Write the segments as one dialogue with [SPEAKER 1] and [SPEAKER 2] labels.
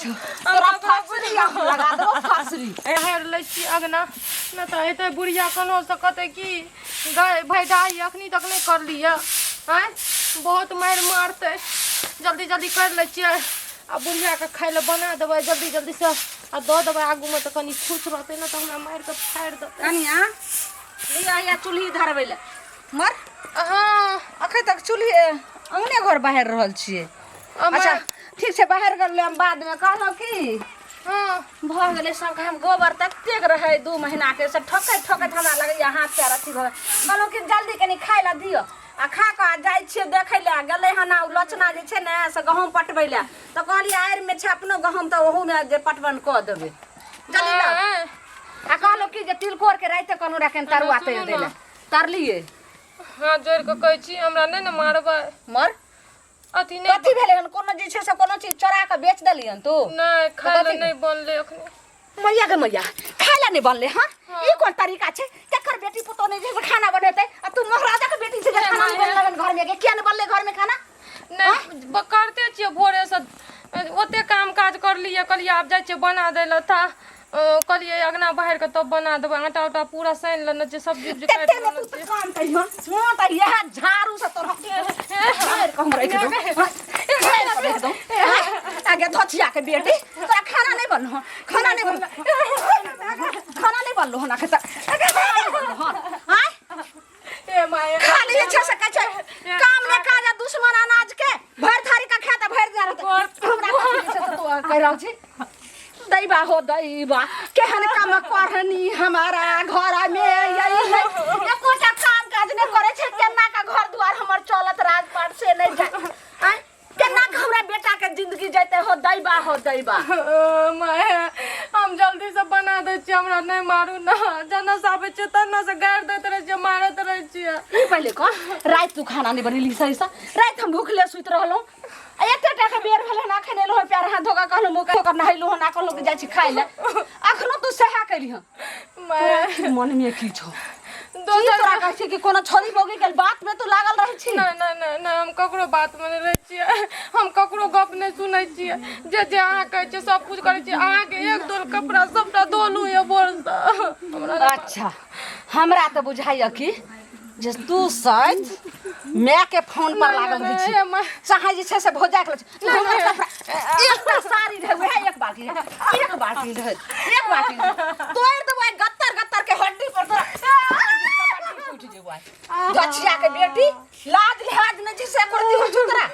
[SPEAKER 1] छौ तोरा फांसरी हम लगा देबो फांसरी।
[SPEAKER 2] हेर लै छी अगना, नहि तऽ हेतै बुढ़िया कोनो से कहतै कि गाय भाय दाइ अखनी तक नहि करली यऽ। आँय, बहुत मारि मारतै। जल्दी जल्दी करि लै छियै आ बुढ़ियाके खाय लए बना देबै जल्दी जल्दीसँ आ दऽ देबै आगूमे, तऽ कनि खुश रहतै, नहि तऽ हमरा मारि कऽ फाड़ि देतै।
[SPEAKER 1] कनिया, लिअ हैया चूल्ही धरबै लए। मर।
[SPEAKER 2] हँ।
[SPEAKER 1] अखन तक चूल्ही अङ्गने घर बाहर रहल छियै। अच्छा ठीक छै, बाहर कर लेब बादमे। कहलहुँ की, भऽ गेलै सबके। हम गोबर ततेक रहै 2 महीनाके, से ठोकैत ठोकैत हमरा लगैए हाथ पैर अथी भऽ गेल। कहलहुँ कि जल्दी कनि खाय लए दिअ आ खा कऽ आ जाइ छियै देखै लए। गेलै हन आ ओ लोचना जे छै ने से गहूँम पटबै लए, तऽ कहलियै आड़िमे छै अपनो गहूँम, तऽ ओहूमे जे पटवन कऽ देबै। जल्दी लाउ। आ कहलहुँ कि जे तिलकोरके रातिे कहलहुँ रहए कनि तरुआ तरि दै लए, तरलियै?
[SPEAKER 2] हाथ जोड़ि कऽ कहै छी, हमरा नहि ने मारबै।
[SPEAKER 1] मर।
[SPEAKER 2] अथी नहि।
[SPEAKER 1] कथी भेलै हन? कोनो जे छै से कोनो चीज चोरा कऽ बेच देलियै हन तू?
[SPEAKER 2] नहि, खाय लए
[SPEAKER 1] कथी?
[SPEAKER 2] नहि बनलै अखनी।
[SPEAKER 1] मैया गे मैया, खाय लए नहि बनलै? हँ, ई कोन तरीका छै? केकर बेटी पुतोह नहि जे छै से खाना बनेतै आ तू महाराजा के बेटी छै जे खाना नहि बनलै हन घरमे? गे, किया नहि बनलै घरमे खाना?
[SPEAKER 2] नहि, करते छियै भोरेसँ ओते काम काज करलियै। कहलियै आब जाइ छियै बना दै लए, ता कहलियै अगना बाहर कऽ तब बना देबै। आटा उटा पूरा सानि लेने छियै, सब्जी उब्जी काटि
[SPEAKER 1] कते ने
[SPEAKER 2] लेने
[SPEAKER 1] तू तऽ
[SPEAKER 2] छियै।
[SPEAKER 1] काम करियो। हँ, तऽ इएह झाड़ू से तोर मारि कऽ हम राखि दौ, मारि कऽ राखि दौ। आगे धोचिया के बेटी, तोरा खाना नहि बनलो? खाना नहि बनलो? खाना नहि बनलो हन अखन तक? खाना नहि बनलो हन? आँय?
[SPEAKER 2] ए माय।
[SPEAKER 1] खाली जे छै से कहै छै काम ने काज आ दुश्मन अनाज के। भरि थारी का खाता भरि दिया रहतै। हमरा कथी जे छै से तू कहि रहल छी? दैबा हो दैबा, केहन काम करनी हमारा घर में यही है। एकोटा काम काज नहि करै छै। केना का घर दुआर हमर चलत राजपाट से नहि जाय? आँय, केना के हमरा बेटा के जिंदगी जैते? हो दैबा, हो दैबा।
[SPEAKER 2] माय, हम जल्दी से बना दै छियै, हमरा नहि मारू ने। जेना से आबै छियै तेना से गारि दैत रहै छियै, मारैत रहै छियै।
[SPEAKER 1] ई पहिले कह, राति तू खाना नहि बनेली सही से? राति हम भूखले सुति रहलहुँ आ एते टाके बेर भेल हन, अखन एलहुँ हन, पैर हाथ धोकऽ कहलहुँ मुँह धोकऽ नहेलहुँ हन आ कहलहुँ कि जाइ छी खाय लए। अखनो तू सएह केली हन।
[SPEAKER 2] माय।
[SPEAKER 1] तोरा मनमे की छौ की?
[SPEAKER 2] दोसर
[SPEAKER 1] तोरा कहै छी कि कोनो छोरी मौगी के बात में तू लागल रहै छी?
[SPEAKER 2] नहि नहि नहि नहि, हम ककरो बातमे नहि रहै छियै। हम ककरो गप नहि सुनै छियै। जे जे अहाँ कहै छियै सब कुछ करै छियै। अहाँके एक दोल कपड़ा सबटा धोलू यऽ भोरसँ हमरा।
[SPEAKER 1] अच्छा, हमरा तऽ बुझाइया कि जे तू शायद माय के फोन पर लागल रहै छी। चाहे जे छै से भौजा के हमर कपड़ा एकटा साड़ी रहै, वएह एक बाल्टी रहै, एक बाल्टी रहै, एक बाल्टी रहै। तोड़ि देबो आइ गत्तर गत्तर के हड्डी पर तोरा टूटि जेबो आइ। गछिया के बेटी, लाज लिहाज नहि छै से करती होइ छौ तोरा?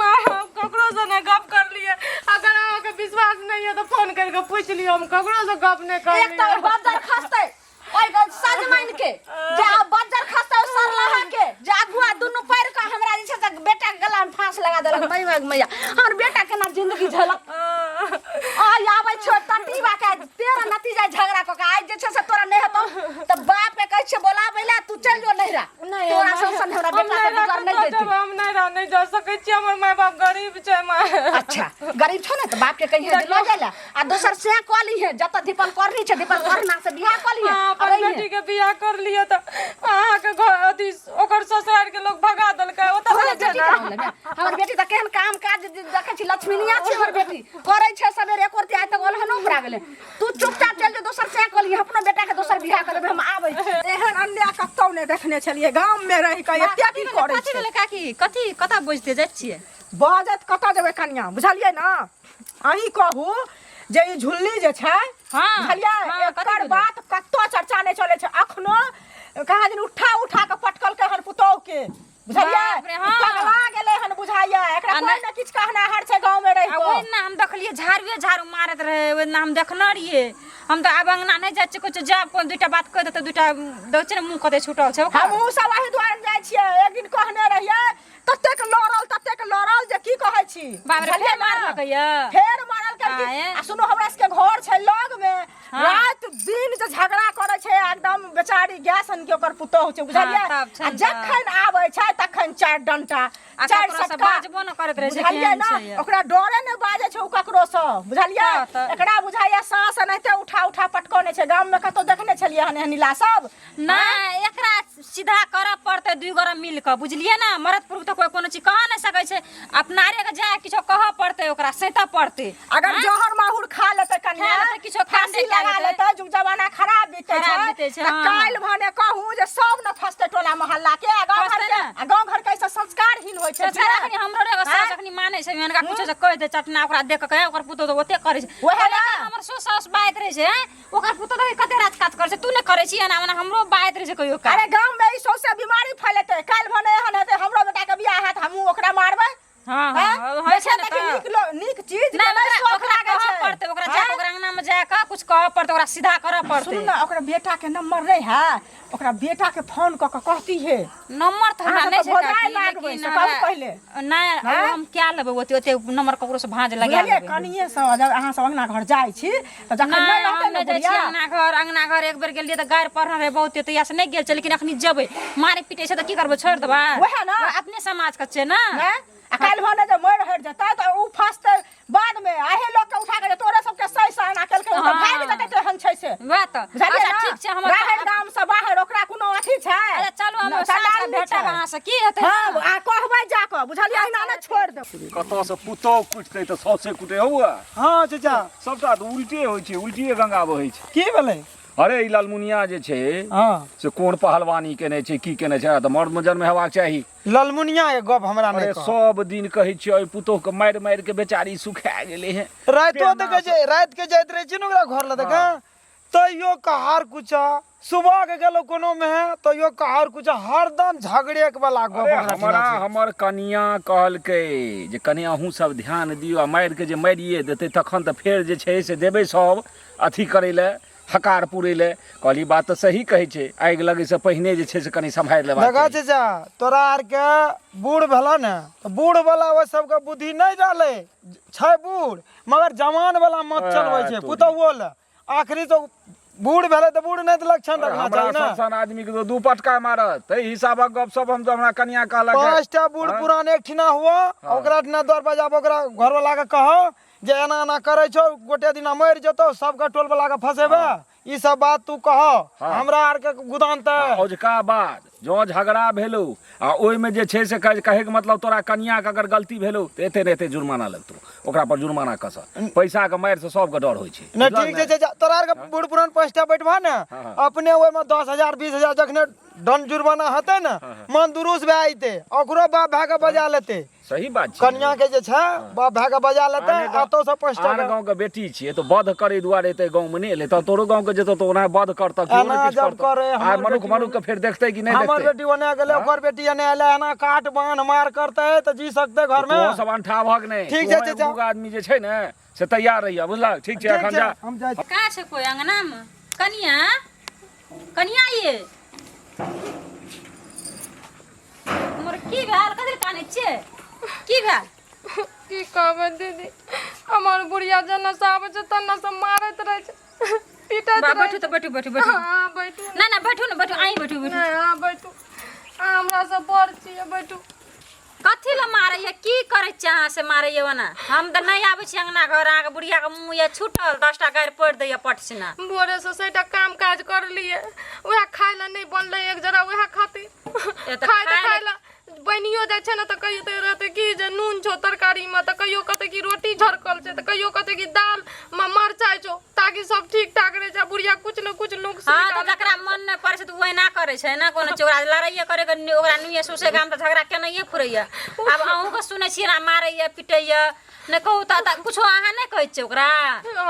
[SPEAKER 2] माँ, हम ककरोसँ नहि गप करलियै। अगर अहाँके विश्वास नहि यऽ तऽ फोन करि कऽ पूछि लियौ, हम ककरोसँ गप नहि
[SPEAKER 1] एक तऽ
[SPEAKER 2] करलियै।
[SPEAKER 1] बज्जर खसतै ओहि सजमनि के, जे आब बज्जर खसतै ओहि सरलाहा के, जे अगुआ दुनू पैर के हमरा जे छै से बेटा के गला में फांस लगा देलक। मैया मैया, हमर बेटा केना जिंदगी झेलक? आइ आबै छौ टटीबा के तेरा नतीजा झगड़ा कऽ के आइ जे छै से तोरा नहि हेतौ तऽ बाप के कहै छियै बोलाबै लए, तू चलि जो नैहरा। तोरा सन सन हमरा
[SPEAKER 2] हम
[SPEAKER 1] बेटा के
[SPEAKER 2] नैहरा
[SPEAKER 1] गुजर नहि
[SPEAKER 2] कतऽ
[SPEAKER 1] देतै।
[SPEAKER 2] जेबै? हम नैहरा नहि जा सकै छी, हमर माय बाप गरीब छै माय।
[SPEAKER 1] अच्छा, गरीब छौ ने तऽ बाप के कहिहे जे लऽ जाय लए आ दोसर से कऽ लीहे। जतऽ धीपल करनी छै, धीपल करना से बियाह कऽ लीहे।
[SPEAKER 2] अहाँ
[SPEAKER 1] आ
[SPEAKER 2] अपन
[SPEAKER 1] रहिहे।
[SPEAKER 2] बेटी के बियाह कर लिअ तऽ अहाँके घर अथी ओकर ससुराल के लोग भगा देलकै ओतऽ।
[SPEAKER 1] हमर
[SPEAKER 2] नहि छै
[SPEAKER 1] बेटी
[SPEAKER 2] ने?
[SPEAKER 1] कहाँ लेबै? हमर बेटी तऽ केहन काम काज देखै छी, लक्ष्मीनिया छै हमर बेटी। करै छै सबेरे एको रत्ती आइ तक ओलहनो उपरा गेलै। तू चुपचाप चलि जो, दोसर से कऽ लिहे, अपनो बेटा के दोसर बियाह कऽ देबै। हम आबै छी।
[SPEAKER 3] एहन अन्याय कतौ नहि देखने छलियै गाममे रहि कऽ। एते की करै
[SPEAKER 4] कथी
[SPEAKER 3] छै?
[SPEAKER 4] भेलै काकी? कथी कतऽ बजिते जाइ छियै?
[SPEAKER 3] बजत कतऽ जेबै कनिया, बुझलियै ने? अहीं कहू जे ई झुल्ली जे छै, बुझलियै?
[SPEAKER 4] हँ, कथी
[SPEAKER 3] एकर
[SPEAKER 4] भेलै?
[SPEAKER 3] बात कतौ चर्चा नहि चलै छै। अखनो कहाँ दिन उठा उठा कऽ पटकलकै हन पुतोहु के, बुझलियै?
[SPEAKER 4] बाप रे, हँ।
[SPEAKER 3] ई पगला गेलै हन बुझाइया। एकरा
[SPEAKER 4] आ
[SPEAKER 3] कोइ
[SPEAKER 4] नहि-
[SPEAKER 3] ने किछु कहनाहर छै गाँवमे रहि
[SPEAKER 4] आ
[SPEAKER 3] कऽ।
[SPEAKER 4] ओहि दिना हम देखलियै झाड़ुए झाड़ू मारैत रहै, ओहि दिना हम देखने रहियै। हम तऽ आब अङ्गना नहि जाइ छियै। कहै छियै जायब कोन दूटा बात कहि देतै, दूटा दै छै ने मुँह कते छूटल छै ओकर।
[SPEAKER 3] हमहूँ सब एहि दुआरे जाइ छियै। एक दिन कहने रहियै, ततेक लड़ल, ततेक लड़ल जे की कहै छी।
[SPEAKER 4] बाप रे,
[SPEAKER 3] बुझलियै
[SPEAKER 4] फेर
[SPEAKER 3] ने?
[SPEAKER 4] मारलकै यऽ?
[SPEAKER 3] फेर मारलकै की?
[SPEAKER 4] आँय।
[SPEAKER 3] आ सुनू, हमरा सबके घर छै लग में। राति दिन जे झगड़ा करै छै एकदम बेचारी गाय सन के ओकर पुतोहु छै, बुझलियै?
[SPEAKER 4] तब छै
[SPEAKER 3] आ
[SPEAKER 4] ने।
[SPEAKER 3] जखन आबै छै तखन चारि डंटा,
[SPEAKER 4] आ
[SPEAKER 3] चारि
[SPEAKER 4] ककरो से
[SPEAKER 3] सटका।
[SPEAKER 4] बाजबो न करैत रहै छै,
[SPEAKER 3] बुझलियै
[SPEAKER 4] केहन
[SPEAKER 3] ने?
[SPEAKER 4] छै ये।
[SPEAKER 3] ओकरा डरे नहि बाजै छै ओ ककरोसँ, बुझलियै?
[SPEAKER 4] हँ, तऽ।
[SPEAKER 3] एकरा बुझाइया सास एनाहिते उठा उठा पटकौने छै। गाममे कतौ देखने छलियै हन एहन नीला सब?
[SPEAKER 4] नहि, एकरा सीधा करऽ पड़तै दुइ गोरा मिल कऽ बुझलियै ने मरद पुरुष तऽ कोइ कोनो चीज कह नहि सकै छै अपना आरे के जाय किछो कहऽ पड़तै ओकरा सैतऽ पड़तै
[SPEAKER 3] अगर जहर माहुर खा लेतै कनिया
[SPEAKER 4] खा लेतै, किछो
[SPEAKER 3] फांसी
[SPEAKER 4] कांडे कए
[SPEAKER 3] लगा
[SPEAKER 4] लेतै।
[SPEAKER 3] लेतै जुग जमाना खराब बीतै
[SPEAKER 4] खराब
[SPEAKER 3] छै
[SPEAKER 4] बीतै छै,
[SPEAKER 3] तऽ
[SPEAKER 4] हँ।
[SPEAKER 3] काल्हि भने कहू जे सब न फसतै टोला मोहल्ला के आ गाँव घर
[SPEAKER 4] फसतै
[SPEAKER 3] के
[SPEAKER 4] ने।
[SPEAKER 3] आ गाँव घर के ऐसे संस्कारहीन होइ छै
[SPEAKER 4] संस्कार अखनी हमरो रे एगो सास अखनी मानै छै हुनका कुछो जे कहि दे चटना ओकरा देख कऽ ओकर पुतोह तऽ ओते करै छै
[SPEAKER 3] ओहे ने।
[SPEAKER 4] हमर सास सास बाजैत रहै छै आँय, ओकर पुतोह देखी कते राज काज करै छै तू नहि करै छी एना ओना हमरो बाजैत रहै छै कहियो काल
[SPEAKER 3] अरे गाँव में ई सौंसे बीमारी फैलेतै काल्हि भने एहन हेतै हमरो बेटा के बियाह हैत हमहूँ ओकरा मारबै
[SPEAKER 4] हाँ
[SPEAKER 3] हैं?
[SPEAKER 4] हाँ होइ छै
[SPEAKER 3] देखे
[SPEAKER 4] ने
[SPEAKER 3] देखी
[SPEAKER 4] तऽ
[SPEAKER 3] नीक नीक चीज के
[SPEAKER 4] नहि
[SPEAKER 3] नहि
[SPEAKER 4] ओकरा
[SPEAKER 3] शौख
[SPEAKER 4] ओकरा
[SPEAKER 3] लागै
[SPEAKER 4] कहऽ
[SPEAKER 3] छै
[SPEAKER 4] पड़तै ओकरा
[SPEAKER 3] हैं?
[SPEAKER 4] जाके ओकरा अंगना में जाके कुछ कहऽ पड़तै ओकरा सीधा करऽ पड़तै
[SPEAKER 3] सुनू ने ओकरा बेटा के नंबर नहीं है ओकरा बेटा के फोन कऽ के कहती है
[SPEAKER 4] नंबर तऽ हमरा
[SPEAKER 3] अहाँ
[SPEAKER 4] नहि
[SPEAKER 3] सब
[SPEAKER 4] छै
[SPEAKER 3] तऽ भोजाए
[SPEAKER 4] काकी,
[SPEAKER 3] लागबै,
[SPEAKER 4] लेकिन
[SPEAKER 3] से कहू पहिले।
[SPEAKER 4] नहि
[SPEAKER 3] हैं?
[SPEAKER 4] हम क्या लेबै ओते ओते नंबर ककरो से भाँज लगा
[SPEAKER 3] बुझलियै
[SPEAKER 4] लेबै
[SPEAKER 3] कनिये से जब अहाँ सब अंगना घर जाइ छी तऽ जखन
[SPEAKER 4] नहि
[SPEAKER 3] नहि
[SPEAKER 4] हम
[SPEAKER 3] रहतै ने
[SPEAKER 4] नहि जाइ छियै
[SPEAKER 3] बुढ़िया
[SPEAKER 4] अंगना घर अंगना घर एक बेर गेलियै तऽ गारि पढ़ल रहै बहुते तहिया से नहि गेल छै लेकिन अखनी जेबै मारे पीटै छै तऽ की करबै छोड़ि देबै
[SPEAKER 3] वएह ने।
[SPEAKER 4] वएह अपने समाज के छै ने
[SPEAKER 3] हैं? आ काल्हि भने जे मरि हरि जेतै तऽ ओ फँसतै बादमे आहे लोक के उठा के जे तोरे सबके सही से एना केलकै ओ तऽ
[SPEAKER 4] हाँ।
[SPEAKER 3] भागि जेतै तेहन छै से
[SPEAKER 4] वएह तऽ
[SPEAKER 3] बुझलियै
[SPEAKER 4] अच्छा
[SPEAKER 3] ने?
[SPEAKER 4] ठीक छै हमर
[SPEAKER 3] राहरि गाम से बाहर ओकरा कोनो अथी छै
[SPEAKER 4] अच्छा चलू हम
[SPEAKER 3] न,
[SPEAKER 4] साँझ
[SPEAKER 3] चंडाल
[SPEAKER 4] कऽ
[SPEAKER 3] नहि
[SPEAKER 4] भेटब
[SPEAKER 3] छै।
[SPEAKER 4] अहाँ से की हेतै
[SPEAKER 3] हँ आ कहबै जा कऽ बुझलियै एहिना नहि छोड़ि देबै
[SPEAKER 5] कतऽसँ पुतोह कुटतै तऽ सौसे कुटै हौ
[SPEAKER 6] हँ चाचा
[SPEAKER 5] सबटा तऽ उल्टे होइ छै उल्टिए गंगा बहै छै
[SPEAKER 6] की भेलै
[SPEAKER 5] अरे ई ललमुनिया जे छै
[SPEAKER 6] हँ
[SPEAKER 5] से कोन पहलवानी केने छै की केने छै तऽ मर्द मजन मे हेबाक चाही
[SPEAKER 6] ललमुनिया के गप हमरा
[SPEAKER 5] अरे
[SPEAKER 6] नहि कह
[SPEAKER 5] सब दिन कहै छियै ओहि पुतोह के मारि मारि के बेचारी सुखा गेलै हेँ
[SPEAKER 6] रातिो देखै छै राति के जाइत रहै छी ने ओकरा घर लए देख तैयो कहार कुचा सुबह के गेलो कोनो में है तैयो कहार कुचा हरदम झगड़े के वाला गप
[SPEAKER 5] अरे
[SPEAKER 6] ओकरा
[SPEAKER 5] हमरा
[SPEAKER 6] ठिना छै।
[SPEAKER 5] हमर कनिया कहलकै जे कनि अहूँ सब ध्यान दियौ आ मारि के जे मारिए देतै तखन तऽ फेर जे छै से देबै सब अथी करै लए हकार पुरै लए कहली बात तऽ सही कहै छै आगि लगैसँ पहिने जे छै से कनि सम्हारि लेबाक
[SPEAKER 6] देखा
[SPEAKER 5] चाही
[SPEAKER 6] चाचा तोरा आरके बूढ़ भेला ने तऽ बूढ़ वाला ओहि सबके बुद्धि नहि रहलै छै बूढ़ मगर जवान वाला मत चलबै छै
[SPEAKER 5] तोरी।
[SPEAKER 6] पुतहुओ लए आखिरी तो बूढ़ भेलै तऽ बूढ़ नहि तऽ लक्षण
[SPEAKER 5] अरे
[SPEAKER 6] रखना
[SPEAKER 5] हमरा
[SPEAKER 6] चाही ने
[SPEAKER 5] सन सन आदमी के तो दू पटका मारत ताहि हिसाबक गप सप हम तऽ हमरा कनिया कहलक हे।
[SPEAKER 6] पाँचटा बूढ़
[SPEAKER 5] हाँ?
[SPEAKER 6] पुरान एक ठिना हुआ ओकरा ठिना दरवाजा पर ओकरा घरवाला के कहो जे एना एना करै छौ गोटे दिना मरि जेतौ सबके टोल वाला के फसेबे ई सब बात तू कहो
[SPEAKER 5] हाँ।
[SPEAKER 6] हमरा आर के गुदान तऽ
[SPEAKER 5] औझका बाद जँ झगड़ा भेलौ आ ओहिमे जे छै से कहैके मतलब तोरा कनियाके अगर गलती भेलौ तऽ एते ने एते जुर्माना लगतौ ओकरा पर जुर्माना कसऽ पैसाके मारिसँ सबके डर होइ छै
[SPEAKER 6] नहि
[SPEAKER 5] बुझलक
[SPEAKER 6] ठीक
[SPEAKER 5] ने?
[SPEAKER 6] छै चाचा तोरा आरके बूढ़ पुरान 5 टा बैठबा ने
[SPEAKER 5] हाँ।
[SPEAKER 6] अपने ओहिमे 10,000 20,000 जखने दंड जुर्माना हेतै ने मन दुरुस्त भए जेतै ओकरो बाप भाय के बजा लेतै
[SPEAKER 5] सही बात छै
[SPEAKER 6] कनिया के जे छै बाप भाय के बजा लेतै
[SPEAKER 5] आने गाँव-
[SPEAKER 6] एतौ से 5 टा
[SPEAKER 5] आन गाँव के बेटी छियै तऽ वध करै दुआरे एते गाँव मे नहि एलै तऽ तोरो गाँव के जेतौ तऽ ओना वध करतऽ केओ
[SPEAKER 6] एना
[SPEAKER 5] नहि किछु
[SPEAKER 6] जब
[SPEAKER 5] करतऽ
[SPEAKER 6] करे,
[SPEAKER 5] आ
[SPEAKER 6] हमर
[SPEAKER 5] मनुख
[SPEAKER 6] बेटी
[SPEAKER 5] मनुख के फेर देखतै कि नहि
[SPEAKER 6] हमर
[SPEAKER 5] देखतै
[SPEAKER 6] बेटी ओने गेलै ओकर बेटी एने एलै एना काट बान्ह मार करतै तऽ जी सकतै घर मे
[SPEAKER 5] तोहूँ सब अंठावक नहि
[SPEAKER 6] ठीक छै,
[SPEAKER 5] तोहूँ एक
[SPEAKER 6] चाचा।
[SPEAKER 5] दूगो आदमी जे छै ने से तैयार रहिया बुझलक ठीक छै
[SPEAKER 6] ठीक
[SPEAKER 5] एखन
[SPEAKER 6] छै
[SPEAKER 5] जा
[SPEAKER 6] हम जाइ छी।
[SPEAKER 4] कहाँ छै कोइ अंगनामे कनिया कनिया ये हमर की भेल कथी लए कानै छियै की भेल
[SPEAKER 2] की कहबै दीदी हमर बुढ़िया जेना से आबै छै तेना से मारैत रहै छै पीटैत
[SPEAKER 4] बा,
[SPEAKER 2] रहै
[SPEAKER 4] बैठू तऽ बैठू बैठू बैठू
[SPEAKER 2] हँ बैठू
[SPEAKER 4] ना ना बैठू ने बैठू अहीं बैठू बैठू
[SPEAKER 2] नहि अहाँ बैठू अहाँ हमरा से बड़ छियै बैठू
[SPEAKER 4] कथी लए मारैया की करै छियै अहाँ से मारैया ओना हम तऽ नहि आबै छी अंगना घर अहाँके बुढ़ियाके मुँह यऽ छूटल 10 टा गारि पढ़ि दैया पटसिना
[SPEAKER 2] भोरे से सैटा काम काज करलियै उएह खाय लए नहि बनलै एक जरा उएह खातिर
[SPEAKER 4] ए तऽ
[SPEAKER 2] खाय तऽ
[SPEAKER 4] खाय
[SPEAKER 2] खाय लए बनियो जाइ छै ने तऽ कहियो तऽ रहतै की जे नून छौ तरकारीमे तऽ कहियो कहतै कि रोटी झरकल छै तऽ कहियो कहतै कि दालमे मरचाइ छौ ताकि सब ठीक ठाक रहै छै आ बुढ़िया कुछ ने कुछ नुक्स
[SPEAKER 4] हाँ तऽ
[SPEAKER 2] निकालै
[SPEAKER 4] जकरा मन नहि पड़ै छै तऽ ओ एना करै छै ने कोनो चीज ओकरा लड़ाइए करे के ओकरा नुए सौंसे गाम तऽ झगड़ा केनाइए फुरैया आब अहूँके सुनै छियै एना मारैया पिटैया नहि कहू तऽ कुछो अहाँ नहि कहै छियै ओकरा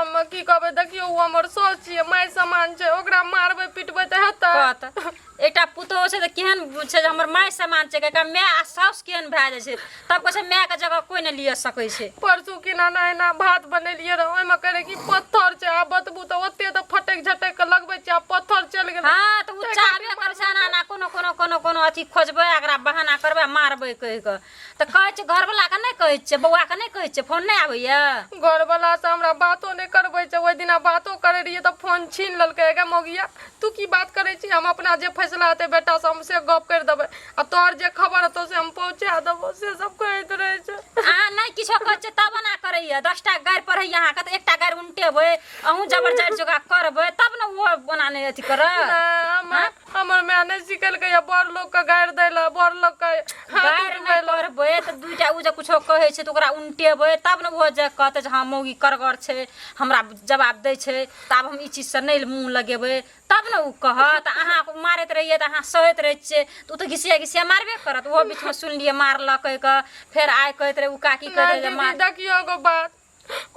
[SPEAKER 2] हम की कहबै देखियौ ओ हमर साउस छियै माय समान छै ओकरा मारबै पिटबै तऽ हेतै
[SPEAKER 4] कहत एकटा पुतोहु छै तऽ केहन छै जे हमर माय समान छै एकटा माय आ साउस केहन भए जाइ छै तब कहै छै मायके जगह कोइ नहि लिअ सकै छै
[SPEAKER 2] परसू किना ना एना भात बनेलियै रहै ओहिमे कहै रहै कि पत्थर छै आ बतबू तऽ ओते तऽ फटकि झटकि कऽ लगबै छियै आ पत्थर चलि गेलै
[SPEAKER 4] हाँ तऽ ओ चाहबे करै छै एना एना कोनो कोनो कोनो कोनो अथी खोजबै एकरा बहाना करबै आ मारबै कहि कऽ तऽ कहै छै घरवलाके नहि कहै छियै बौआके नहि कहै छियै फोन नहि आबैया
[SPEAKER 2] घरवला से हमरा बातो नहि करबै छै ओहि दिना बातो करै रहियै तऽ फोन छीन लेलकै गे मौगिया तू की बात करै छी हम अपना जे फैसला हेतै बेटा से हम से गप करि देबै आ तोहर जे खबर हेतौ से हम पहुँचा देबौ से सब कहैत रहै छै
[SPEAKER 4] अहाँ नहि किछो कहै छियै तब एना करैया 10 टा गारि पढ़ैया अहाँके तऽ एकटा गारि उनटेबै अहूँ जबर जारि जोगा करबै तब ने ओ ओना नहि अथी करत
[SPEAKER 2] नहि, हम हमर माय नहि सिखेलकै या बड़ लोकके गारि दै लए बड़ लोकके हाथ
[SPEAKER 4] गारि
[SPEAKER 2] उठबै
[SPEAKER 4] नहि
[SPEAKER 2] लए
[SPEAKER 4] करबै तऽ दूटा ओ जे कुछो कहै छै तऽ ओकरा उनटेबै तब ने ओहो जे कहतै जे हँ मौगी करगर छै हमरा जवाब दै छै तऽ आब हम ई चीजसँ नहि मुँह लगेबै तब ने ओ कहत अहाँ मारैत रहियै तऽ अहाँ सहैत रहै छियै तऽ ओ तऽ घिसिया घिसिया मारबे करत ओहो बीचमे सुनलियै मारलकै कऽ फेर आइ कहैत रहै ओ काकी कहैत
[SPEAKER 2] नहि
[SPEAKER 4] रहै जे
[SPEAKER 2] दीदी
[SPEAKER 4] मार
[SPEAKER 2] देखियौ एगो बात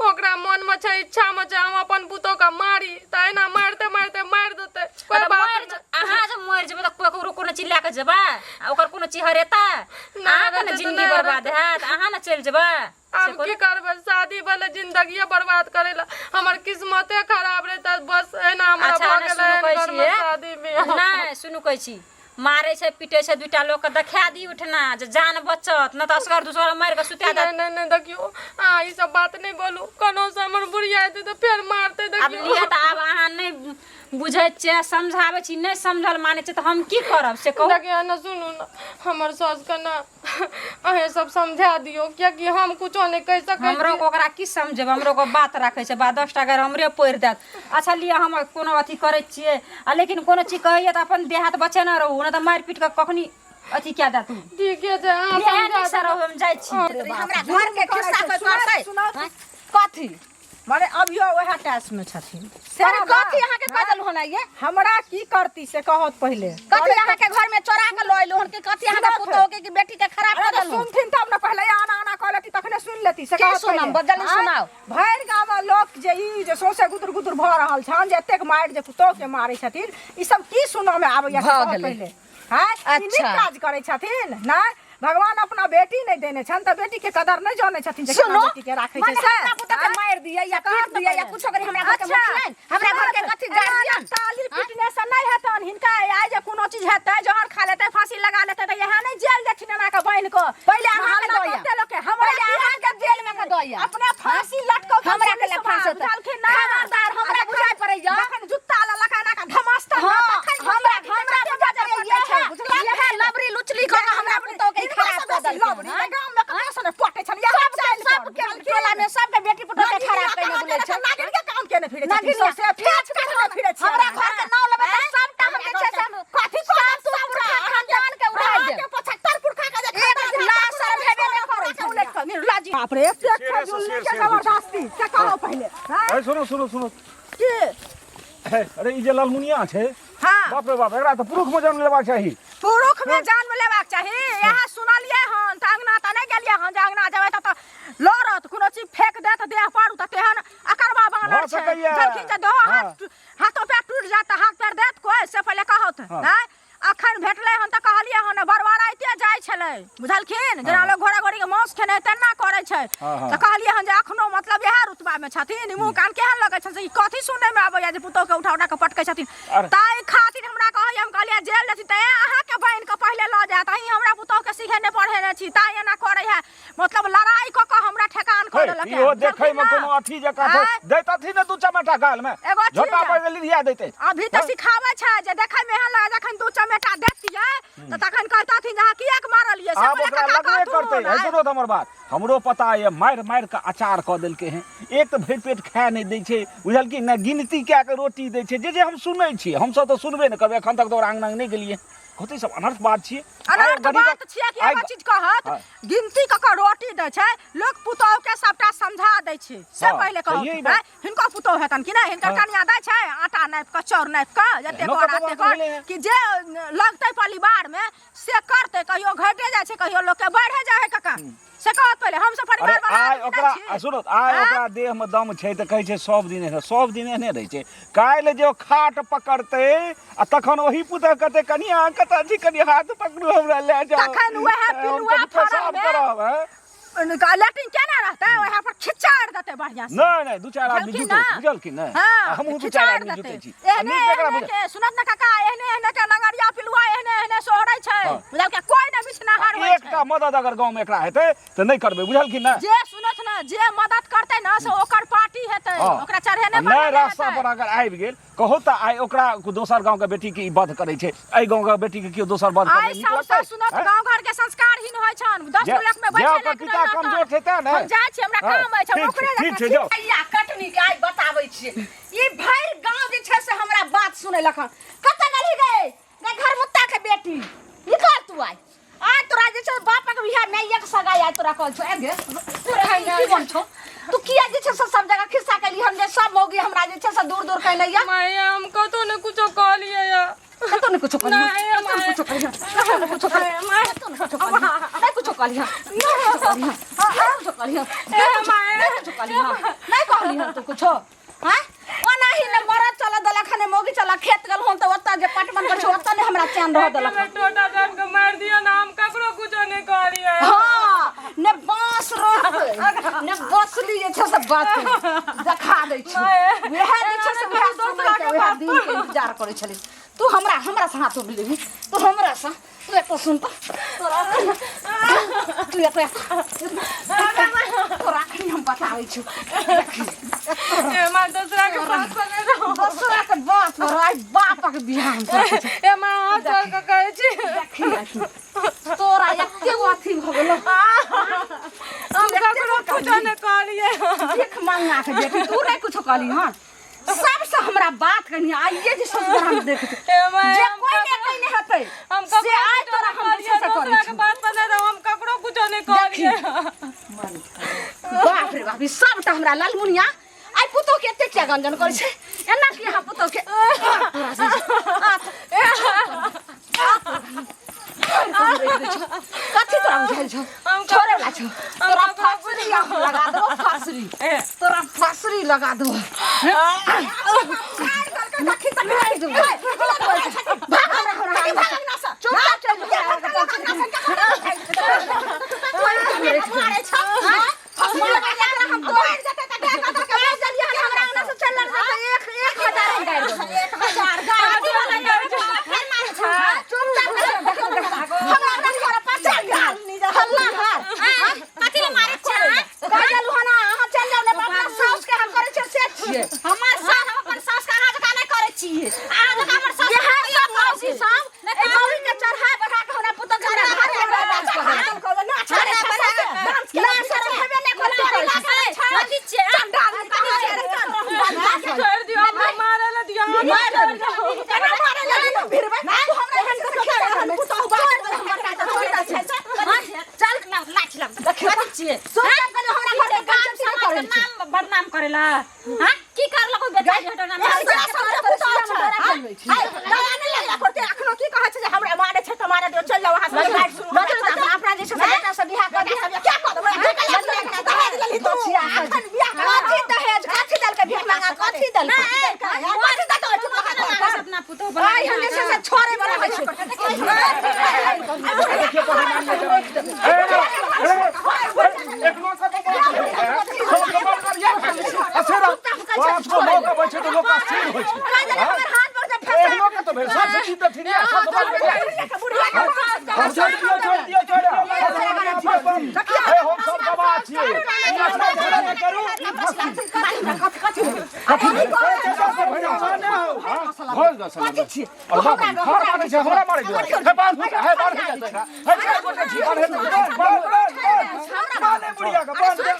[SPEAKER 2] ओकरा मनमे छै इच्छामे छै हम अपन पुतोहके मारी तऽ एना मारिते मारिते मारि देतै कोइ
[SPEAKER 4] तऽ
[SPEAKER 2] बात
[SPEAKER 4] मरि
[SPEAKER 2] नहि
[SPEAKER 4] अहाँ जे मरि जेबै तऽ कोइ ककरो कोनो चीज लए कऽ जेबै आ ओकर कोनो चीज हरेतै अहाँके ने
[SPEAKER 2] हरेतै तऽ
[SPEAKER 4] जिंदगी
[SPEAKER 2] नहि
[SPEAKER 4] बर्बाद हैत अहाँ ने चलि जेबै से
[SPEAKER 2] आब
[SPEAKER 4] कोनो
[SPEAKER 2] की करबै शादी भेलै जिंदगिए बर्बाद करै लए हमर किस्मते खराब रहै तऽ बस एना हमरा
[SPEAKER 4] अच्छा
[SPEAKER 2] भऽ
[SPEAKER 4] नहि
[SPEAKER 2] गेलै
[SPEAKER 4] सुनू
[SPEAKER 2] एहन
[SPEAKER 4] कहै
[SPEAKER 2] घरमे
[SPEAKER 4] छियै
[SPEAKER 2] शादी बियाह
[SPEAKER 4] नहि सुनू कहै छी मारै छै पीटै छै दूटा लोकके देखा दी उठना जे जान बचत नहि तऽ असगर दुसगर मारि कऽ सुता देत
[SPEAKER 2] नहि नहि नहि देखियौ अहाँ ई सब बात नहि बोलू कोनो से हमर बुढ़िया एतै तऽ फेर मारतै
[SPEAKER 4] आब
[SPEAKER 2] देखियौ
[SPEAKER 4] लिअ तऽ आब अहाँ नहि बुझै छियै समझाबै छी नहि समझल मानै छै तऽ हम की करब से कहू
[SPEAKER 2] देखियौ ने सुनू ने हमर सासके ने अहें सब समझा दियौ कियाकि हम कुछो नहि कहि सकै
[SPEAKER 4] हमरो
[SPEAKER 2] छी
[SPEAKER 4] के ओकरा की समझेबै हमरो के बात राखै छै बा 10 टा गारि हमरे पढ़ि देत अच्छा लिअ हम कोनो अथी करै छियै आ लेकिन कोनो चीज कहैया तऽ अपन देह हाथ बचेने रहू नहि तऽ मारि पीट कऽ कखनी अथी कए देत उ
[SPEAKER 2] ठीके छै अहाँ
[SPEAKER 4] लिअ
[SPEAKER 2] समझा
[SPEAKER 4] नीकसँ रहू हम जाइ छी
[SPEAKER 1] हमरा घर के खिस्सा कोइ करतै
[SPEAKER 3] सुनाउ
[SPEAKER 1] कथी
[SPEAKER 3] माने अभियो वएह टैस में छथिन से
[SPEAKER 1] अरे
[SPEAKER 3] ना?
[SPEAKER 1] कथी अहाँके कह देलहुँ हन ये
[SPEAKER 3] हमरा की करती से कहत पहिले
[SPEAKER 1] कथी अहाँके घर में चोरा के लऽ अयलहुँ हन कि कथी अहाँके
[SPEAKER 3] सुनत।
[SPEAKER 1] पुतोह के कि बेटी के खराब
[SPEAKER 3] अरे
[SPEAKER 1] कऽ
[SPEAKER 3] तऽ
[SPEAKER 1] देलहुँ
[SPEAKER 3] सुनथिन तब ने पहिले आना आना कह लेती तखने सुनि लेती से
[SPEAKER 1] की
[SPEAKER 3] कहत
[SPEAKER 1] सुनम?
[SPEAKER 3] पहिले।
[SPEAKER 1] बदलनी
[SPEAKER 3] आँय?
[SPEAKER 1] सुनाउ।
[SPEAKER 3] भरि गाम मे लोक जे ई जे सौंसे गुदुर गुदुर भऽ रहल छनि जे एतेक मारि जे पुतोह के मारै छथिन ई सब की सुनऽ मे आबैया से
[SPEAKER 1] भऽ
[SPEAKER 3] कहत
[SPEAKER 1] गेलै।
[SPEAKER 3] पहिले आँय? ई नीक
[SPEAKER 1] अच्छा।
[SPEAKER 3] काज करै छथिन नहि भगवान अपना बेटी नहि देने छनि तऽ बेटी के कदर नहि जानै छथिन जे केना
[SPEAKER 1] सुनो
[SPEAKER 3] बेटी के राखै छै
[SPEAKER 1] माने
[SPEAKER 3] से
[SPEAKER 1] हमरा पुतोह के
[SPEAKER 3] आँय?
[SPEAKER 1] मारि दियै या पीट दियै या कुछो करी हमरा घर के
[SPEAKER 3] अच्छा।
[SPEAKER 1] मुखिया हमरा घर के कथी गार्जियन
[SPEAKER 3] ताली पीटने से नहीं हेतन हिनका आइ जे कोनो चीज हेतै जहर खा लेतै फांसी लगा लेतै तऽ इएह नहि जेल जेथिन एना के बान्हि कऽ
[SPEAKER 1] पहिले अहाँ के
[SPEAKER 3] हल्ला
[SPEAKER 1] दइया।
[SPEAKER 3] करतै लोक के हमरा
[SPEAKER 1] पहिले अहाँ के जेल में के दइया।
[SPEAKER 3] अपने फांसी लटकौ
[SPEAKER 1] हमरा के ले फांसी होतै। खबरदार, हमरा बुझाइ पड़ैया।
[SPEAKER 3] जखन जुत्ता लऽ लगा एना के धमसतै
[SPEAKER 1] हाँ,
[SPEAKER 3] तखन
[SPEAKER 1] हमरा
[SPEAKER 3] हमरा
[SPEAKER 1] हमरा
[SPEAKER 3] बुझाइ
[SPEAKER 1] बुझाइ
[SPEAKER 3] पड़ै छै
[SPEAKER 1] पड़ै
[SPEAKER 3] बुझलखिन?
[SPEAKER 1] इएह लबरी लुचली कऽ के हमरा पुतोह के ई खराब कऽ देलकै
[SPEAKER 3] लबरी
[SPEAKER 1] हन।
[SPEAKER 3] गाम में कतौ से नहि पटै छनि इएह चालि पर,
[SPEAKER 1] सबके
[SPEAKER 3] बुझलखिन?
[SPEAKER 1] टोला में सबके बेटी पुतोह के खराब कइने बुलै छै
[SPEAKER 3] नागिन के काम केने फिरै छथिन
[SPEAKER 1] नागिन
[SPEAKER 3] सौंसे फेच काटने फिरै छै
[SPEAKER 1] हमरा घर के नाम लेबै तऽ सबटा हम जे छै से हम
[SPEAKER 3] कथी
[SPEAKER 1] सब सब पुरखा खानदान के उड़ा देब
[SPEAKER 3] 75 पुरखा के जे
[SPEAKER 1] एक लाश शर्म हेबे नहि करै छै
[SPEAKER 3] उलट कऽ निर्लज्ज बाप रे एतेक
[SPEAKER 5] शेरे से
[SPEAKER 3] खजूल
[SPEAKER 5] शेर
[SPEAKER 3] के
[SPEAKER 5] शेर होइ छै।
[SPEAKER 3] जबरदस्ती से कहो पहिले हाँ?
[SPEAKER 5] अरे सुनो सुनो सुनो
[SPEAKER 3] की
[SPEAKER 5] हे, अरे ई जे ललमुनिया छै
[SPEAKER 3] हाँ
[SPEAKER 5] बाप रे बाप एकरा तऽ पुरुष में जन्म लेबाक चाही
[SPEAKER 3] पुरुख में जन्म लेबाक चाही इएह सुनलियै हन तऽ अङ्गना तऽ नहि गेलियै हन जे अङ्गना जेबै तऽ तऽ लड़त कोनो चीज फेंक देत देह पर तऽ तेहन अकरबा बानर
[SPEAKER 5] भऽ
[SPEAKER 3] छै
[SPEAKER 5] सकैए।
[SPEAKER 3] जलखिन जे देहो
[SPEAKER 5] हाँ।
[SPEAKER 3] हाथ हाथो पैर टूटि जायत तऽ हाथ पैर देत कोइ से पहिले कहत
[SPEAKER 5] हाँ।
[SPEAKER 3] आँय अखन भेटलै हन तऽ कहलियै हन बड़बड़ाइते जाइ छलै बुझलखिन जेना लोक घोड़ा घोड़ी के मांस खेने तेना करै छै
[SPEAKER 5] हाँ, हाँ।
[SPEAKER 3] तऽ कहलियै हन जे अखनो मतलब इएह रुतबा मे छथिन ई मुँह कान केहन लगै छनि से ई कथी सुनै मे आबैया जे पुतोह के उठा उठा के पटकै छथिन
[SPEAKER 5] अरे।
[SPEAKER 3] ताहि खातिर हमरा कहैया हम कहलियै जेल जेथिन तऽ अहाँके बहिन के पहिले लऽ जायत अहीं हमरा पुतोह के सिखेने पढ़ेने छी ताहि एना करै है मतलब लड़ाई कऽ कऽ हमरा ठेकान कऽ
[SPEAKER 5] हे,
[SPEAKER 3] देलक
[SPEAKER 5] इहो देखै मे कोनो अथी जकाँ छै
[SPEAKER 3] आँय?
[SPEAKER 5] दैतथिन ने दू चमेटा गाल मे
[SPEAKER 3] एगो चीज
[SPEAKER 5] झोटा
[SPEAKER 3] है।
[SPEAKER 5] पर लिया दैते
[SPEAKER 3] अभी तऽ सिखाबै छै जे देखै मे एहन लगे जखन दू चमेटा देतियै तऽ तखन कहतथिन जे अहाँ किएक मारलियै से
[SPEAKER 5] आब
[SPEAKER 3] पहिले
[SPEAKER 5] ओकरा
[SPEAKER 3] कका
[SPEAKER 5] लगबे
[SPEAKER 3] कहथुन
[SPEAKER 5] करतै है
[SPEAKER 3] आँय?
[SPEAKER 5] सुनो तऽ हमर बात हमरो पता यऽ मारि मारि कऽ अचार कऽ देलकै हेँ एक तऽ भरि पेट खाए नहि दै छै बुझलखिन ने गिनती कए कऽ रोटी दै छै जे जे हम सुनै छियै हमसभ तऽ सुनबे नहि करबै एखन तक तऽ ओकरा अङ्गना नहि गेलियै कथी सब अनर्थ बात छियै आइ
[SPEAKER 3] अनर्थ
[SPEAKER 5] गरीबक-
[SPEAKER 3] बात छियै कि
[SPEAKER 5] आइ
[SPEAKER 3] एगो चीज कहत
[SPEAKER 5] हाँ।
[SPEAKER 3] गिनती कऽ कऽ रोटी दै छै लोक पुतोह के सबटा समझा दै छै से
[SPEAKER 5] हाँ,
[SPEAKER 3] पहिले कहत
[SPEAKER 5] सहिए ई बात।
[SPEAKER 3] आँय, हिनको पुतोह हेतन कि नहि हिनकर
[SPEAKER 5] हाँ।
[SPEAKER 3] कनिया दै छै आटा नापि कऽ चाउर नापि कऽ जते
[SPEAKER 5] एहनो
[SPEAKER 3] कर
[SPEAKER 5] कतौ
[SPEAKER 3] ओते
[SPEAKER 5] बात
[SPEAKER 3] कर
[SPEAKER 5] भेलै हँ।
[SPEAKER 3] कि जे लगतै परिवार में से करतै कहियो घटे जाइ छै कहियो लोक के बढ़े जाइ है काका से कहत पहिले हम सब
[SPEAKER 5] अरे
[SPEAKER 3] परिवार वाला
[SPEAKER 5] आइ
[SPEAKER 3] आदमी नहि
[SPEAKER 5] ओकरा
[SPEAKER 3] छी।
[SPEAKER 5] आ सुनो आइ
[SPEAKER 3] आँय?
[SPEAKER 5] ओकरा देह में दम छै तऽ कहै छै सब दिन एहने सब दिन एहने रहै छै काल्हि जे ओ खाट पकड़तै आ तखन ओही पुतह कहतै कनिया कतऽ छी कनि हाथ पकड़ू हमरा लए जाउ
[SPEAKER 3] तखन वएह
[SPEAKER 5] हम
[SPEAKER 3] पिलुआ
[SPEAKER 5] कनि पेशाब
[SPEAKER 3] फड़ल मे-
[SPEAKER 5] करब हैं?
[SPEAKER 3] लैट्रिन केना रहतै ओएह पर खिचाड़ देतै बढ़िया से
[SPEAKER 5] नहि नहि दू चारि आदमी
[SPEAKER 3] बुझलखिन
[SPEAKER 5] जुटो
[SPEAKER 3] ना?
[SPEAKER 5] बुझलखिन ने
[SPEAKER 3] हाँ,
[SPEAKER 5] आ हमहूँ दू
[SPEAKER 3] खिचाड़
[SPEAKER 5] चारि आदमी
[SPEAKER 3] देतै।
[SPEAKER 5] जुटै छी आ
[SPEAKER 3] एहने
[SPEAKER 5] नीक जकरा
[SPEAKER 3] एहने
[SPEAKER 5] बुझ
[SPEAKER 3] के सुनत ने काका एहने एहने के नंगरिया पिलुआ एहने एहने सोहरै छै
[SPEAKER 5] हाँ।
[SPEAKER 3] बुझलकै कोई ने बिछनाहार होइ छै
[SPEAKER 5] एकटा मदद अगर गाँवमे एकरा हेतै तऽ नहि करबै बुझलखिन ने
[SPEAKER 3] जे सुनत ने जे मदद करतै ने से ओकर पार्टी हेतै
[SPEAKER 5] हाँ।
[SPEAKER 3] ओकरा चढ़ेने
[SPEAKER 5] आ नहि
[SPEAKER 3] बढ़ेने
[SPEAKER 5] रास्ता
[SPEAKER 3] हेतै।
[SPEAKER 5] पर अगर आबि गेल कहू तऽ आइ ओकरा दोसर गाँवके बेटीके ई वध करै छै एहि गाँवके बेटीके केओ दोसर वध
[SPEAKER 3] आइ
[SPEAKER 5] करै नीक
[SPEAKER 3] सबसँ
[SPEAKER 5] लगतै
[SPEAKER 3] सुनत
[SPEAKER 5] हैं?
[SPEAKER 3] गाँव घर के संस्कारहीन होइ छन 10
[SPEAKER 5] जे-
[SPEAKER 3] लोक में
[SPEAKER 5] जे
[SPEAKER 3] बैठे
[SPEAKER 5] ओकर
[SPEAKER 3] लायक
[SPEAKER 5] पिता
[SPEAKER 3] नहि
[SPEAKER 5] कमजोर छै तें ने।
[SPEAKER 3] हम जाइ छी हमरा
[SPEAKER 5] हाँ,
[SPEAKER 3] काम अछि हम
[SPEAKER 5] ठीक
[SPEAKER 3] ओकरे
[SPEAKER 5] छै, ठीक
[SPEAKER 3] जकाँ
[SPEAKER 5] छै, जाउ।
[SPEAKER 1] भैया कटनी के आइ बताबै छियै ई भरि गाँव जे छै से हमरा बात सुनेलक हन कतऽ गेलही गै गै बेटी निकल तू आइ आइ तोरा जे छै बापक बियाह माइक सगाई आइ तोरा कहल छौ आबि गे तोरा ई की मन छौ तू किया जे छै से सब जगह खिस्सा कैली हम जे सब मौगी हमरा जे छै से दूर दूर कैले या
[SPEAKER 2] माय हम कतौ ने कुछो कहलियै या
[SPEAKER 1] कतौ ने कुछो कहली
[SPEAKER 2] नहीं,
[SPEAKER 1] कतौ ने कुछो कहली कतौ ने कुछो कहली कतौ ने कुछो कहली नहीं कुछो कहली नहीं कुछो कहली नहीं कुछो कहली नहीं कुछो कहली नहीं कहली हम तू कुछो हाँ ओनाही ने मरद चल देलक हने मौगी चल खेत गेल हन तऽ ओतऽ जे पटवन करै छै ओतऽ ने हमरा चैन रह देलक हन।
[SPEAKER 2] टोटा जान के मार दियो ना हम ककरो कुछो नहीं कहलियै
[SPEAKER 1] हाँ ने बांस रोपते ने बसली जे छै से बात देखा दै छै वएह जे छै से वएह समय के वएह दिन के इंतजार करै छलै तू हमरा हमरा से हाथ मिलेबी तू हमरा से तू एतऽ सुन तऽ तोरा तू एतऽ तोरा अखनी हम बताबै छियौ
[SPEAKER 2] ए माँ दूसरा के पास पर नहीं रहो
[SPEAKER 1] दोसरा के बाप पर आइ बापक बियाह हम करै छी
[SPEAKER 2] ए माँ हाथ जोड़ के कहै छी
[SPEAKER 1] देखी देखी तोरा एते गो अथी भऽ गेलौ
[SPEAKER 2] हम ककरो कुछो नहीं कहलियै
[SPEAKER 1] भीख मंगा के बेटी तू नहीं कुछो कहली हन सबसे हमरा बात कहनी आइए जे ससुर हम देख
[SPEAKER 2] ए माय
[SPEAKER 1] जे
[SPEAKER 2] हम
[SPEAKER 1] कोई ने कोई ने हेतै
[SPEAKER 2] हम
[SPEAKER 1] से आइ तोरा हम जे छै से करै
[SPEAKER 2] दूसरा के
[SPEAKER 1] छी
[SPEAKER 2] बात पर नहीं रहो हम ककरो कुछो नहीं कहलियै
[SPEAKER 1] बाप रे बाप ई सबटा हमरा लालमुनिया आइ पुतोह के एते किया गंजन करै छै एना की अहाँ पुतोह के तोरा से कथी तोरा बुझाइल छौ छोड़े वाला छौ तोरा फांसरी हम लगा देबो फांसरी तोरा फांसरी लगा देबो चुपचाप चल
[SPEAKER 4] हमर सास हम अपन सास के अहाँ जकाँ नहि करै छियै अहाँ जकाँ हमर सास कथी छियै
[SPEAKER 2] छोड़ दियो हमरा मारे ला दियो हमरा
[SPEAKER 4] चल लाठी लाग कथी छियै नाम बदनाम करेला हां की करलक ओइ बेचारी हटो नाम अपना पुतोह बना
[SPEAKER 1] छोड़े वाला होइ छै
[SPEAKER 6] छोड़ दियो छोड़ दियो छोड़ दियो
[SPEAKER 5] हम सब गवाह छियै
[SPEAKER 6] बान्ह बुढ़िया के बान्ह दे।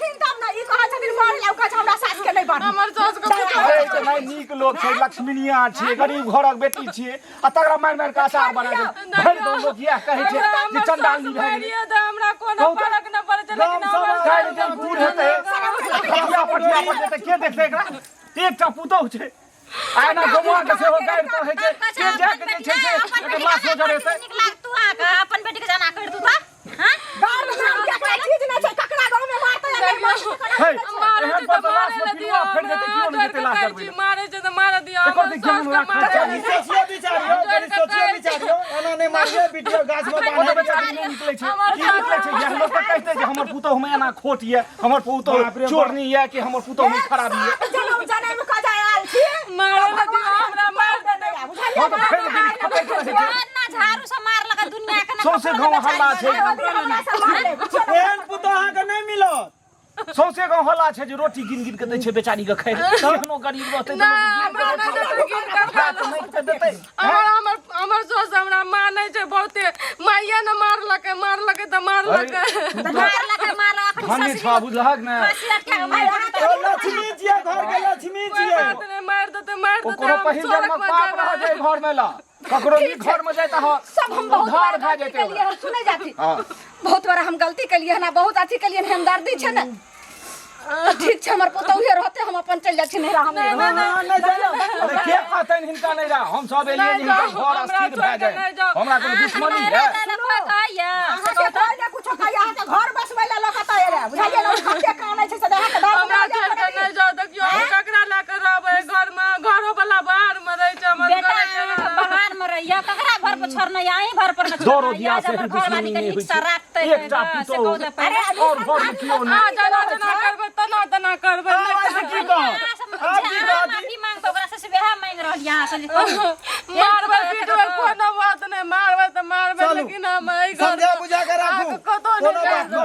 [SPEAKER 2] हमर सास के पुतोह
[SPEAKER 5] नीक लोक छै लक्ष्मीनिया छियै गरीब घरक बेटी छियै आ तकरा मारि मारि के अचार बना दे भरि गाँव लोक इएह कहै छै जे चंडालनी भए गेलै
[SPEAKER 2] मारिए दे हमरा कोनो
[SPEAKER 5] कहू तऽ।
[SPEAKER 2] फरक नहि पड़ै छै लेकिन
[SPEAKER 6] गाम सब
[SPEAKER 2] हमर
[SPEAKER 5] काल्हि जब बूढ़ हेतै खटिया पटिया पर जेतै के देखतै एकरा एकटा पुतोहु छै आ एना गौआ के सेहो गारि पढ़ै छै के जाके जे छै से एकर लाशो जरेतै
[SPEAKER 4] नीक लाग तू अहाँके अपन बेटी के जाना कर दू तऽ हां
[SPEAKER 5] हे
[SPEAKER 2] मारे
[SPEAKER 5] एहन
[SPEAKER 2] छै
[SPEAKER 5] पर
[SPEAKER 2] तऽ
[SPEAKER 5] तऽ लाश
[SPEAKER 2] मारे
[SPEAKER 5] मे
[SPEAKER 2] ला
[SPEAKER 5] पिलुआ
[SPEAKER 2] दियो
[SPEAKER 5] फटि जेतै केओ नहि जेतै लाश जरबै लए।
[SPEAKER 2] मारे छै तऽ मारे दियो
[SPEAKER 5] एकर
[SPEAKER 2] हमर
[SPEAKER 5] तऽ
[SPEAKER 2] सास
[SPEAKER 5] ज्ञान
[SPEAKER 2] के
[SPEAKER 5] राखना
[SPEAKER 2] मारे
[SPEAKER 5] चाही।
[SPEAKER 6] कनि सोचियो विचारियो कनि सोचियो विचारियो एना नहि मारियो बिटियो गाछ में
[SPEAKER 5] ओ तऽ
[SPEAKER 6] बान्ह
[SPEAKER 5] बेचारी नहि निकलै छै की निकलै छै जे लोक तऽ कहितै जे हमर पुतोहु मे एना खोट यऽ हमर पुतोहु
[SPEAKER 6] बाप रे बाप।
[SPEAKER 5] चोरनी यऽ कि हमर पुतोहु मे खराबी यऽ
[SPEAKER 2] मारे ला दियो हमरा मार देतै
[SPEAKER 5] हँ तऽ फेर दिन खपैत रहै छै
[SPEAKER 4] ना झाड़ू से मारलक दुनिया के ना
[SPEAKER 5] सौंसे गाँव हल्ला छै
[SPEAKER 6] एहन पुतोह अहाँके नहि मिलत
[SPEAKER 5] सौंसे गाँव हल्ला छै जे रोटी गिन गिन के दै छै बेचारी के खाइ लए। केहनो गरीब रहतै तऽ
[SPEAKER 2] ना
[SPEAKER 5] लोक गिन
[SPEAKER 2] हमरा
[SPEAKER 5] के
[SPEAKER 2] नहि देतै गिन कर
[SPEAKER 5] खा कऽ मारि कऽ देतै
[SPEAKER 2] हमर हमर हमर सास हमरा मानै छै बहुते माइये ने मारलकै मारलकै तऽ मारलकै
[SPEAKER 4] मारलक मारलक
[SPEAKER 5] धन्य छह बुझलहक ने
[SPEAKER 4] फांसी लटका के मारि देतै।
[SPEAKER 6] ओ लक्ष्मी छियै घर के लक्ष्मी
[SPEAKER 2] कोइ
[SPEAKER 6] छियै
[SPEAKER 2] बात नहि मारि देतै मारि
[SPEAKER 5] ओ
[SPEAKER 2] देतै
[SPEAKER 5] कोनो
[SPEAKER 2] हम
[SPEAKER 5] पहिल
[SPEAKER 2] स्वर्ग
[SPEAKER 5] जन्मक
[SPEAKER 2] मे
[SPEAKER 5] पाप
[SPEAKER 2] जेबै।
[SPEAKER 5] रहै छै घर मे ला ककरो नीक घर में जाय तऽ
[SPEAKER 1] सब हम बहुत
[SPEAKER 5] उद्धार
[SPEAKER 1] बार
[SPEAKER 5] भए
[SPEAKER 1] गलती
[SPEAKER 5] जेतै
[SPEAKER 1] केलियै हन सुनै जाती
[SPEAKER 5] हँ।
[SPEAKER 1] बहुत बार हम गलती केलियै हन आ बहुत अथी केलियै हन हमदर्दी छै ने तऽ ठीक छै हमर पुतौहे रहते हम अपन चलि जाइ छी नैहरा हम नहि रहब।
[SPEAKER 6] हाँ, नहि जाइयो।
[SPEAKER 5] अरे के कहतनि हिनका नहि रह हम सब एलियै जे हिनकर घर अस्थिर भए जाय हमरा कोनो दुश्मनी है
[SPEAKER 3] अहाँके कोइ ने कुछो कहैया अहाँके घर बसबै लए लऽ कऽ तऽ एलै बुझलियै ने ओ कते कानै छै से अहाँके दारू
[SPEAKER 2] हमरा
[SPEAKER 3] नहि
[SPEAKER 2] छोड़ि कऽ नहि जाउ देखियौ हम ककरा लए कऽ रहबै घरमे घरो वाला बाहर मे रहै छै हमर
[SPEAKER 4] बेटा
[SPEAKER 2] घरे
[SPEAKER 4] अहाँके बाहर मे रहैया ककरा घर पर छोड़ने या अहीं घर पर ने
[SPEAKER 5] दरो
[SPEAKER 4] छोड़ने
[SPEAKER 5] दिया
[SPEAKER 4] या
[SPEAKER 5] से
[SPEAKER 4] हमर घरवाली
[SPEAKER 5] दुश्मनी
[SPEAKER 4] के
[SPEAKER 5] नहि
[SPEAKER 4] नीक
[SPEAKER 5] होइ
[SPEAKER 4] से
[SPEAKER 5] छै
[SPEAKER 4] राखतै
[SPEAKER 5] एकटा
[SPEAKER 4] से
[SPEAKER 5] पुतोहु
[SPEAKER 4] कहू तऽ पहिले
[SPEAKER 5] और घर में केओ नहि
[SPEAKER 2] अहाँ जेना जेना करबै तेना तेना करबै
[SPEAKER 6] आब एहिसँ की कहब आब की कहब
[SPEAKER 4] माफी मांगतो ओकरा से वएह मांगि रहल यऽ अहाँ से जे कहू।
[SPEAKER 2] मारबै पीटबै कोनो बात नहि मारबै तऽ मारबै
[SPEAKER 6] चलू।
[SPEAKER 2] लेकिन हम एहि घर
[SPEAKER 6] समझा बुझा के राखू
[SPEAKER 2] अहाँके कतहु
[SPEAKER 6] कोनो
[SPEAKER 2] नहि
[SPEAKER 6] बात
[SPEAKER 2] जायब।
[SPEAKER 6] नहि।